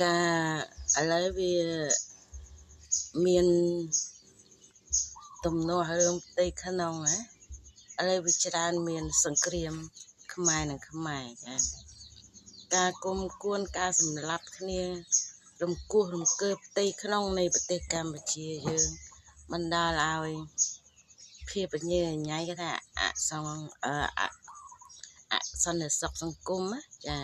ការឥឡូវវាមានទំនាស់រឿងផ្ទៃក្នុងណាឥឡូវវាច្រើនមានសង្គ្រាមខ្មែរនិងខ្មែរចាការគុំគួនការសម្លាប់គ្នារំគោះរំកើផ្ទៃក្នុងនៃប្រទេសកម្ពុជាយើងបណ្ដាលឲ្យភាពញ៉ៃញ៉ៃគេថាអសងអអសន្តិសុខសង្គមចា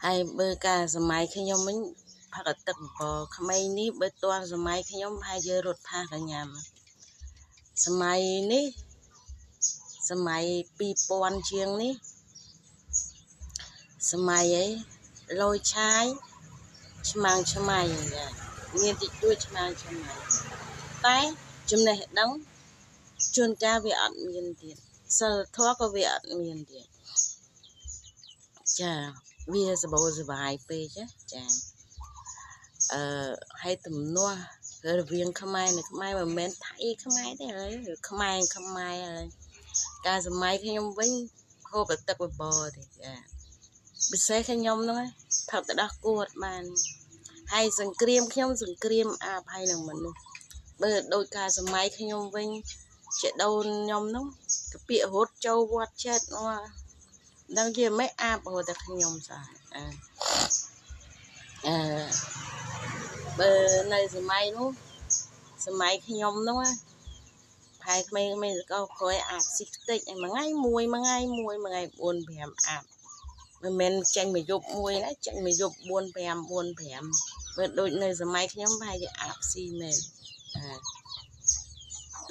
ហើយបើកាលសម័យខ្ញុំវិញផឹកទឹកបបក្មេងនេះបើទាន់សម័យខ្ញុំហើយយើងរត់ផាសកញ្ញាំសម័យនេះសម័យ2000ជាងនេះសម័យអីលយឆាយឆ្មាំងឆ្មៃចាមានតិចតួចឆ្មាំងឆ្មៃតែចំណេះដឹងជួនកាលវាអត់មានទៀតសិលធម៌ក៏វាអត់មានទៀតចាវាសបោសបាយពេកចាអឺហើយទំនាស់រវាងខ្មែរនិងខ្មែរមិនមែនថៃខ្មែរទេឥឡូវខ្មែរខ្មែរឥឡូវកាលសម័យខ្ញុំវិញហូបតែទឹកបបរទេចាពិសេសខ្ញុំហ្នឹងផឹកទៅដោះគួតបានហើយសង្គ្រាមខ្ញុំសង្គ្រាមអាបហើយនឹងមនុស្សបើដោយកាលសម័យខ្ញុំវិញជាដូនខ្ញុំហ្នឹងកាពាករត់ចូលវត្តចិត្តមកដឹងជាមិនអាបរត់តែខ្ញុំសោះអឺអឺបើនៅសម័យនោះសម័យខ្ញុំនោះផែក្មេងៗសកលក្រោយអាបស៊ីខ្ទេចមួយថ្ងៃមួយមួយថ្ងៃមួយមួយថ្ងៃ4 5អាបមិនមែនចាញ់មួយយប់មួយណាចាញ់មួយយប់4 5 4 5បើដូចនៅសម័យខ្ញុំប្រហែលជាអាបស៊ីមែនអា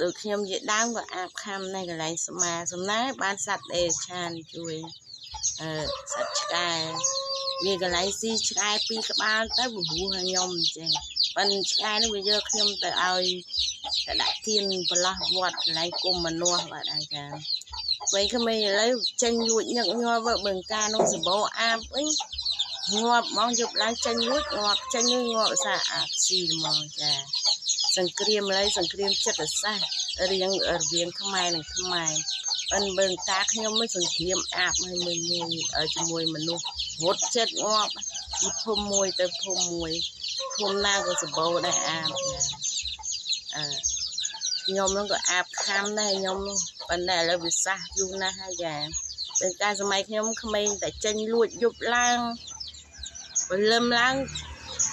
ដូចខ្ញុំជាដើមក៏អាបខំនៅកន្លែងស្មាសំណាបានសត្វអេឆានជួយអឺសត្វឆ្កែមានកន្លែងស៊ីឆ្កែពីរក្បាលទៅពហោះខ្ញុំអញ្ចឹងប៉ិនឆ្កែនេះវាយកខ្ញុំទៅឲ្យទៅដាក់ទៀនប្រឡោះវត្តកន្លែងគុំមនុស្សបាទអាចារ្យវិញក្មេងឥឡូវចេញលួចញឹកញាប់បើការនោះសបោអាបវិញងាប់ហ្មងយប់ឡើងចេញលួចងាប់ចេញងាប់សាអាបស៊ីហ្មងចាសង្គ្រាមឥឡូវសង្គ្រាមចិត្តសាស្ត្ររៀងរវាងខ្មែរនិងខ្មែរប៉ិនបើតាខ្ញុំមិនសង្គ្រាមអាបឲ្យមួយមួយជាមួយមនុស្សរត់ចិត្តងាប់ពីភូមិមួយទៅភូមិមួយភូមិណាក៏សបោដែរអាបចាអឺខ្ញុំនឹងក៏អាបខំដែរខ្ញុំប៉ុន្តែឥឡូវវាសះយូរណាស់ហើយចាពេលកាលសម័យខ្ញុំក្មេងតែចេញលួចយប់ឡើងព្រលឹមឡើង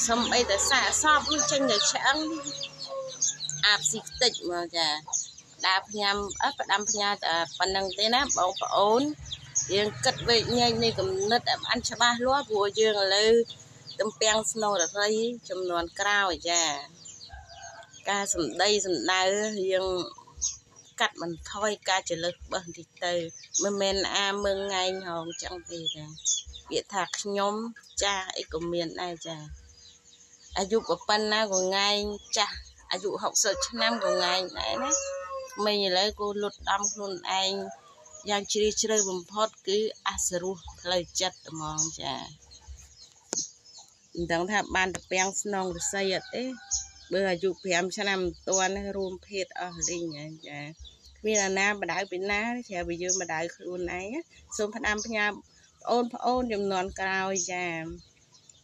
សំបីតែសាកសពនោះចេញតែឆ្អឹងអាបស៊ីខ្ទេចមកចាដើរផ្ញើអត់ផ្ដាំផ្ញើតែប៉ុណ្្នឹងទេណាបងប្អូនយើងគិតវែកញែកនៃគំនិតឲ្យបានច្បាស់លាស់ព្រោះយើងឥឡូវទំពាំងស្នូររីចំនួនក្រោយចាការសម្ដីសម្ដៅរៀងកាត់បន្ថយការចលឹះបឹសបន្តិចទៅមិនមែនអាមើងងែងហងចឹងទេចាពាក្យថាខ្ញុំចាស់អីក៏មានដែរចាអាយុប៉ុណ្ណាក៏ងែងចាស់អាយុ60ឆ្នាំក៏ងែងដែរណាក្មេងឥឡូវក៏លុតដំខ្លួនឯងយ៉ាងជ្រាលជ្រៅបំផុតគឺអសរោះផ្លូវចិត្តហ្មងចាមិនដឹងថាបានទៅពាំងស្នងរស័យអត់ទេបើអាយុ5ឆ្នាំមិនទាន់រួមភេទអស់លីងចាគ្មានអាណាបដៅពីណាជ្រាបយើងបដៅខ្លួនឯងសូមផ្ដាំផ្ញើបងប្អូនចំនួនក្រោយចា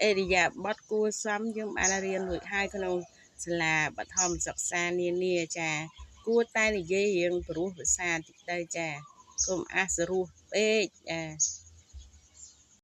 អេរិយាបថគួរសមយើងបានរៀនរួចហើយក្នុងសាលាបឋមសិក្សានានាចាគួរតែនិយាយរៀងព្រោះភាសាតិចទៅចាកុំអសរោះពេកចា